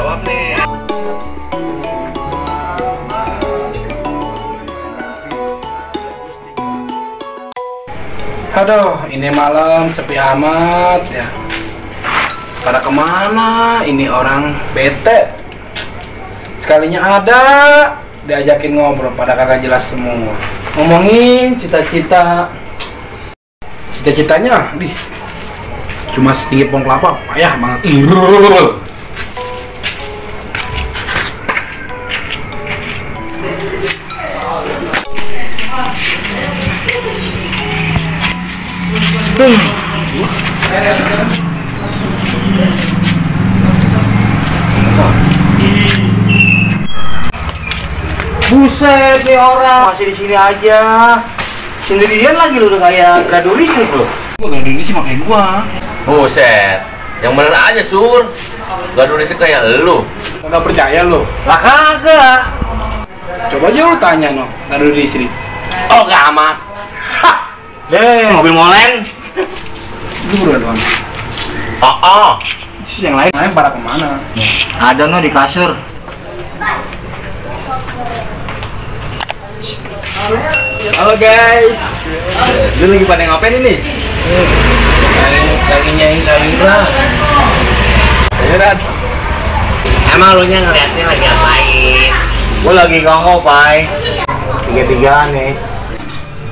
jawab nih. Aduh, ini malam sepi amat ya. Pada kemana ini orang bete? Sekalinya ada, diajakin ngobrol pada kagak jelas semua. Ngomongin cita-cita, cita-citanya, cuma setinggi pohon kelapa, payah banget. Buset nih orang masih di sini aja. Sendirian lagi lu udah kayak gradualis nih, Bro. Gua gradualis sih makanya gua. Buset, yang bener aja Sur. Gradualis kayak lu. Enggak percaya lu. Lah kagak. Coba aja lu tanya no, gradualis nih. Oh gak amat. Deh, mobil molen. Itu berdua doang. Oh. Yang lain pada kemana? Ada no di kasur. Halo guys, lu lagi pada ngapain ini? Lagi nyain sayuran. Sayuran? Emang lu nya ngeliatin lagi ngapain? Gua lagi ngongol, Pai. Tiga-tigaan nih.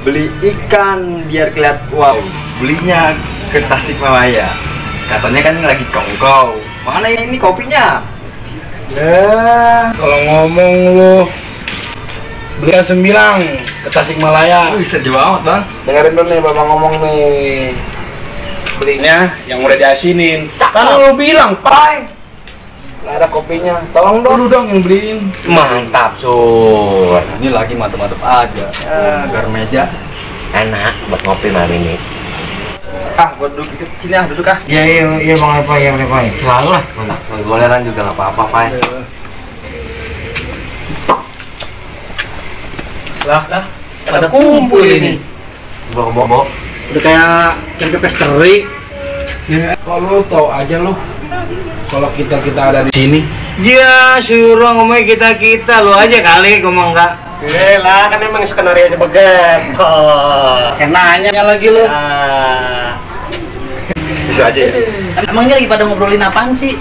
Beli ikan biar kelihatan wow. Belinya ke Tasikmalaya. Katanya kan lagi kongkow. Mana ini kopinya? Ya, kalau ngomong lu belikan 9 ke Tasikmalaya. Sedih banget bang. Dengerin dulu nih bapak ngomong nih. Belinya yang udah diasinin. Kan lu bilang, Pai. Nggak ada kopinya. Tolong dong lu dong yang beliin. Mantap Sur. Ini lagi mantep-mantep aja. Gar meja. Enak buat ngopi malam ini. Gua duduk dikit sini duduk ah. Iya Bang Pai, Pai. Selalu lah. Goleran juga nggak apa-apa Pai. Lah, pada kumpul ini. Bobo. Udah kayak campur pesteri. Ya, kalau lu tahu aja lu. Kalau kita ada di sini. Ya, suruh ngomongin kita lu aja kali ngomong enggak. Lah kan emang skenario aja beget. Kenanya lagi lu. Bisa aja ya. Emangnya lagi pada ngobrolin apaan sih?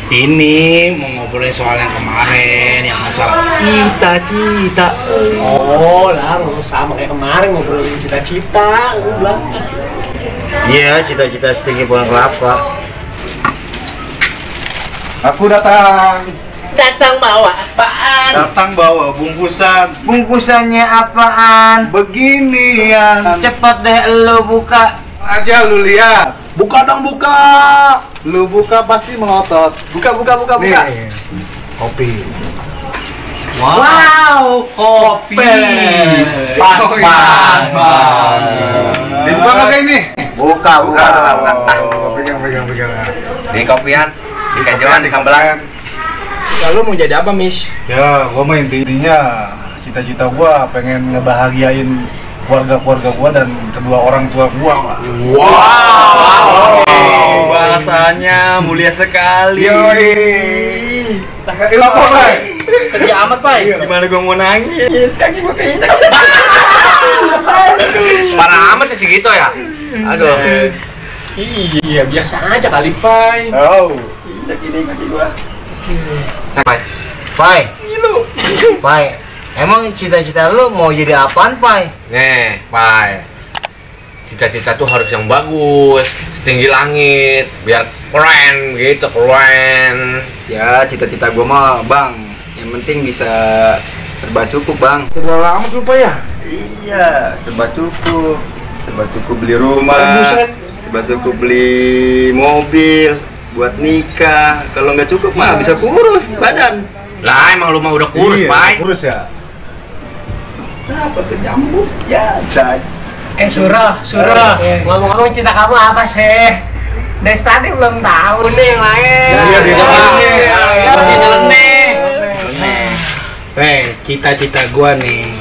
Ini mau ngobrolin soal yang kemarin, yang masalah cita-cita. Oh, lah sama kayak kemarin ngobrolin cita-cita, lu bilang. Iya, cita-cita setinggi pohon kelapa. Aku datang. Datang bawa apaan? Datang bawa bungkusan. Bungkusannya apaan? Beginian. Cepet deh lu buka. Aja lu lihat. Buka dong, buka. Lu buka pasti melotot. Buka. Nih, kopi. Wow, kopi. Pas. Dibuka kagak ini? Buka. Pegang. Di kopian, di kejoan, di sambelan. Lalu mau jadi apa, Miss? Ya, gua mah intinya cita-cita gua pengen ngebahagiain keluarga gua dan kedua orang tua gua. Wow. Bahasanya mulia sekali. Kenapa, Pai? Sedih amat, Pai. Gimana gua mau nangis? Kaki gua keinjak. Parah amat sih gitu ya. Aduh. Iya, biasa aja kali, Pai. Oh, injak ini kaki gua. Pai. Pai, emang cita-cita lu mau jadi apaan, Pai? Nih, Pai. Cita-cita tuh harus yang bagus, setinggi langit, biar keren gitu, keren. Ya, cita-cita gua mah, Bang, yang penting bisa serba cukup, Bang. Terlalu amat lu, Pai ya? Iya, serba cukup beli rumah, Buset. serba cukup beli mobil buat nikah. Kalau nggak cukup mah bisa kurus badan. Lah, emang lu mah udah kurus, Iya, Pai. kurus ya. Kenapa tuh nyambung? Ya, bisa. Surah. Ngomong-ngomong cita kamu apa sih? Dari tadi belum tahu nih yang lain. Iya, Cita-cita gua nih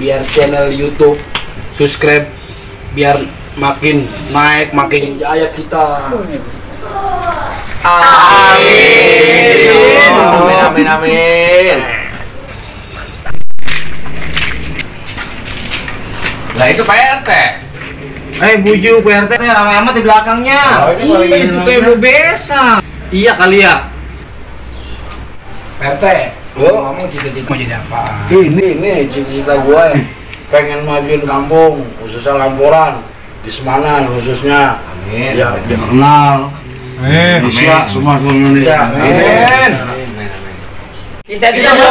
biar channel YouTube subscribe biar makin naik, makin jaya kita. Amin. itu Pak RT. Bujuk PRT ramai amat di belakangnya. Itu kayak mau besar. Iya kali ya. RT, lu ngomong cita-cita mau jadi apa? Ini cita-cita gue pengen majuin kampung, khususnya Lamporan, di Semanan khususnya. Amin. Ya, biar kenal. Indonesia, semua Indonesia. Amin. Kita mau